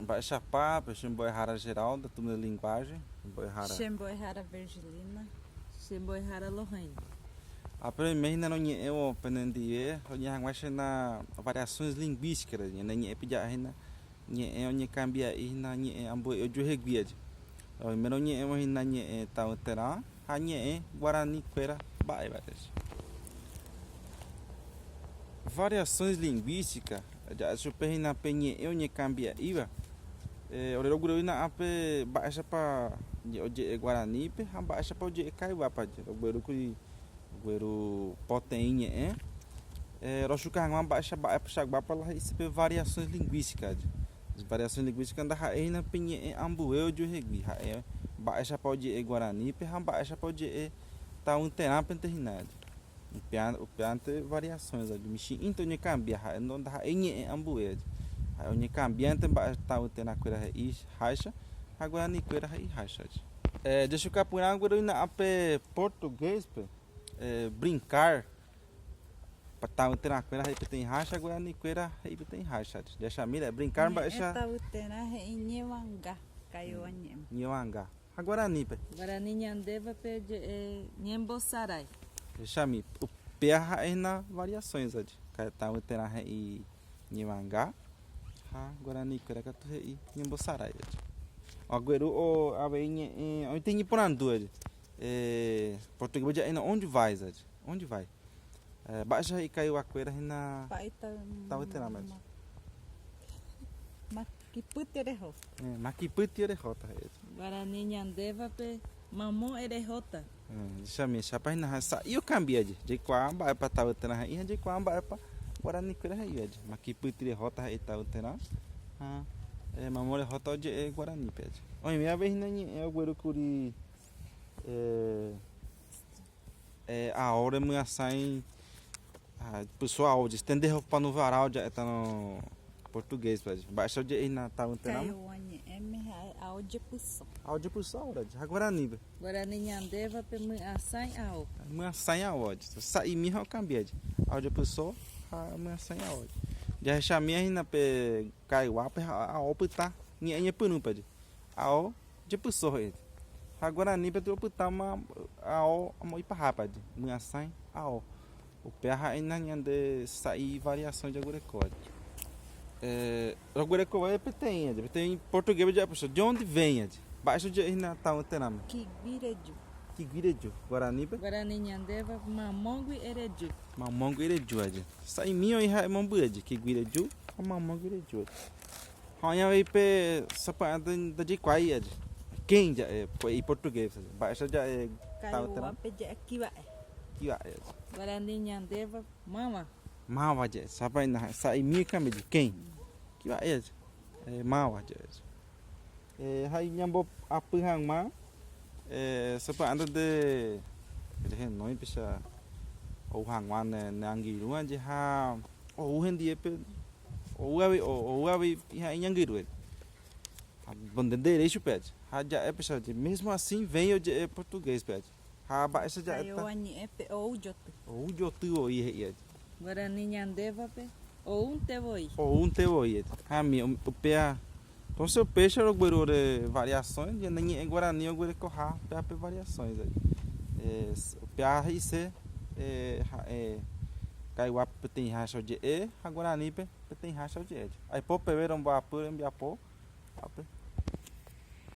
Mba'éichapa pe che mbo'ehára Geraldo, turno de linguagem, mbo'ehára. Che mbo'ehára Virgilina. Che mbo'ehára Lorraine. Ápe roime hína roñe'ẽvo penendive roñe'ẽ hag̃ua che na variaciones lingüísticas rehe, ñane ñe'ẽpe ja'e hína ñe'ẽ oñekambia'i hína ñe'ẽ ambue ojuehegui aje. Roime roñe'ẽvo hína ñe'ẽ tavyterã ha ñe'ẽ guarani kuéra mba'éva rehe. Variaciones lingüísticas ja'e chupe hína pe ñe'ẽ oñekambia'íva. Ore roguerovína ápe mba'éichapa oje'e guaranípe ha mba'éichapa oje'e kayguápa roguerúkuri rogueru poteĩ ñe'ẽ rochuka hag̃ua mba'éicha mba'eichaguápa la he'ise pe variaciones lingüísticas. Variaciones lingüísticas ndaha'éi hína pe ñe'ẽ ambue ojuehegui, ha'e mba'éichapa oje'e guaranípe ha mba'éichapa oje'e tavyterãpente hína. Upévante variaciones michĩ'ínte oñekambia ha'e ndaha'éi ñe'ẽ ambue ha'e oñekambiánte mba'e tavyterãkuéra he'i háicha ha guaranikuéra he'i háicha. Jechukapyrã gueroina'ã pe portugués-pe brincar tavyterãkuéra he'i peteĩ háicha guaranikuéra he'i peteĩ háicha. Jahechamíre brincar mba'éicha. Ñe'ẽ tavyterã he'i ñevanga, kaiowá ñe'ẽme. Ñevanga. Ha guaranípe. Guarani ñandévape je'e ñembosarái. Jahechami, upéva ha'e hína variaciones aje. Kaetãgui térã he'i ñevanga ha guaranikuéra katu he'i ñembosarái aje. Ogueru avei ñe'ẽ oĩta iñeporandu aje. Portugués ja'éna onde vais aje, onde vai. Mba'éicha he'i kaivakuéra hína tavyterãme aje. Kipyte reho. Ma kipyte rehóta he'i. Guarani ñandévape mamo erehóta. Jechami, chápa hína ha sa'i okambia je. Jaikuaa mba'épa tavyterã he'i ha jaikuaa mba'épa guaranikuéra he'iva je. Ma kipyte rehóta he'i tavyterã ha mamo rehóta oje'e guaranípe aje. Oĩve avei hína ñe'ẽ oguerúkuri ao remyasãi Pyso ao oje roupa no varal ja'étarõ portugués-pe aje. Mba'éicha oje'e hína tavyterãme? Kaiowá ñe'ẽme ha'e ao jepyso. Ao jepyso ao aje. Ha guaranípe? Guarani ñandévape myasãi ao. Myasãi ao aje. Sa'imi ha okambia aje. Ao jepyso ha myasãi ao aje. Jahechamíva hína pe kaiowápe ha ao pytã ñe'ẽ ñepyrũpe aje. Ao jepyso he'i. Ha guaranípe opytáma ao amo ipahápe aje. Myasãi ao. Upéva ha'éna ñande sa'i variación jaguerekóva. Roguerekove peteĩ aje, peteĩ portugués-pe ja'e de onde vem aje. Mba'éicha oje'e hína tavyterãme? Kigui reju. Kigui reju. Guaranípe? Guarani ñandéva mamógui ereju. Mamógui ereju aje. Sa'imi oĩ ha'e mombyry aje, kigui reju ha mamógui reju aje. Ha oĩ avei pe sapy'ánte ndajaikuaái aje. Quem ja'e he'i portugués-pe aje. Mba'éicha ja'e tavyterã? Kaiowápe ja'e kiva'e. Kiva'e aje. Guarani ñandéva máva. Máva ja'e. Sapy'ánte sa'imi oikãmbe aje. Quem. Kiva'e aje. Máva ja'e aje. Ha ñamboapy hag̃ua sapy'ánte nde rehenói péicha ou hag̃ua ne angirũ aje ha ou hendive pe Ou avei, ou avei ha'e iñangirũre. Ha nde nderéi chupe aje. Ha ja'e péicha aje, mesmo assim vem oje'e portugués-pe aje. Ha mba'éicha ja'éta. Kaiowá ñe'ẽpe ou joty. Ou joty voi he'i aje. Guarani ñandévape oúnte voi. Oúnte voi aje. Ha mi upéa, entonces upéicha rogueru ore variações, ñane ñe'ẽ guarani oguerekoha upéva pe variações aje. Upéva he'ise ha'e Kaiowá peteĩháicha oje'e ha guaranípe peteĩháicha oje'e. Aipo peve romboapy rembiapo ápe.